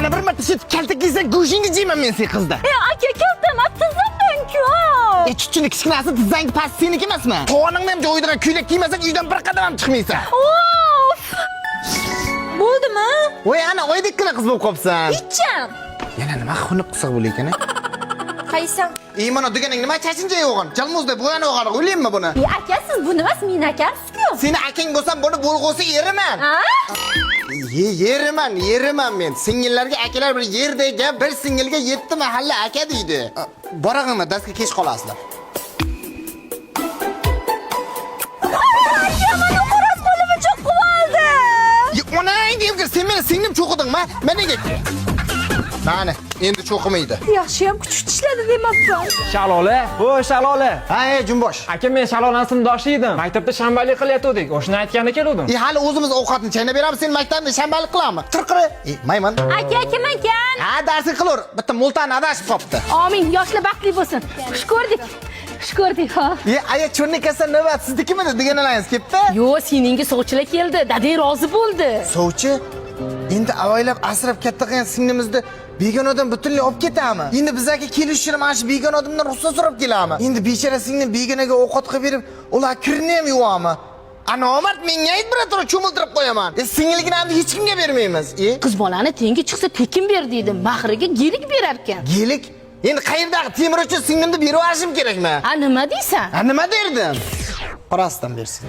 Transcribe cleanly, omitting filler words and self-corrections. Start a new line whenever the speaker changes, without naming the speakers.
Yana bir marta shu kaltak yesang, go'shingni jeyman men sen qizda.
E aka, kaltamas, tizzamdan-ku.
E chuchuni kichkinasi, tizzang past seniki emasmi? Tovoningni ham joyidan ko'ylak kiymasang, uydan bir qadam ham chiqmaysan.
Of! Bo'ldimi?
Voy ana, oydekkina qiz bo'lib qolibsan.
Icham.
Yana nima xunuk qisiq bo'lar ekan?
Qaysan?
E mana deganing nima chachincha yo'g'on? Jalmuzday bo'yani o'g'ani o'ylaymi buni?
E aka, siz buni emas, meni akamsiz-ku.
Seni akang bo'lsam, buni bo'lg'usi eriman.
Ha?
Ye, yeriman, yeriman men. Singillarga akalar bir yerdek gap, bir singilga 7 mahalla aka deydi. Borag'ingmi, darsga kech qolasizlar.
Aka, mana xo'roz qo'limni cho'qib oldi.
Ye, onang deb sen meni singlim cho'qidingmi? Mana nega? Mana, endi cho'qimaydi.
Yaxshiyam kuchuk tishladi demabman.
Shalola, o Shalola.
Ha, ey jumbosh.
Aka, men Shalolani sinfdoshi edim. Maktabda shanbalik qilayotgandik. O'shani aytgani keluvdim.
E hali o'zimiz ovqatni chaynab beramiz, sen maktabda shanbalik qilammi? Tirqiri. E, maymun.
Aka, kim ekan?
Ha, darsni qilur. Bitta mo'ltani adashib qopti.
Amin, yoshlar baxtli bo'lsin. Xush ko'rdik. Xush ko'rdik, ha.
E, aya cho'rnikasa navbat siznikimidi deganlaringiz kelibdi?
Yo'q, seningga sovchilar keldi. Dadang rozi bo'ldi.
Sovchi endi avaylab asrab katta qilgan singlimizni begonadan butunlay olib ketami? Endi bizlarga kelish uchun mana shu begona odamdan ruxsat so'rab kelami? Endi bechora singlim begonaga ovqat qilib berib, ular kirini ham yuvami? A nomard menga ayt, bir cho'miltirib qo'yaman. E singilginamni hech kimga bermaymiz. E
Qiz bolani tengi chiqsa tekin ber deydi. Mahriga gelik berar ekan.
gelik endi qayerdagi temir uchun singlimni berib yuborishim kerakmi?
Ha, nima deysan?
Ha, nima derdim? Qorasidan bersin.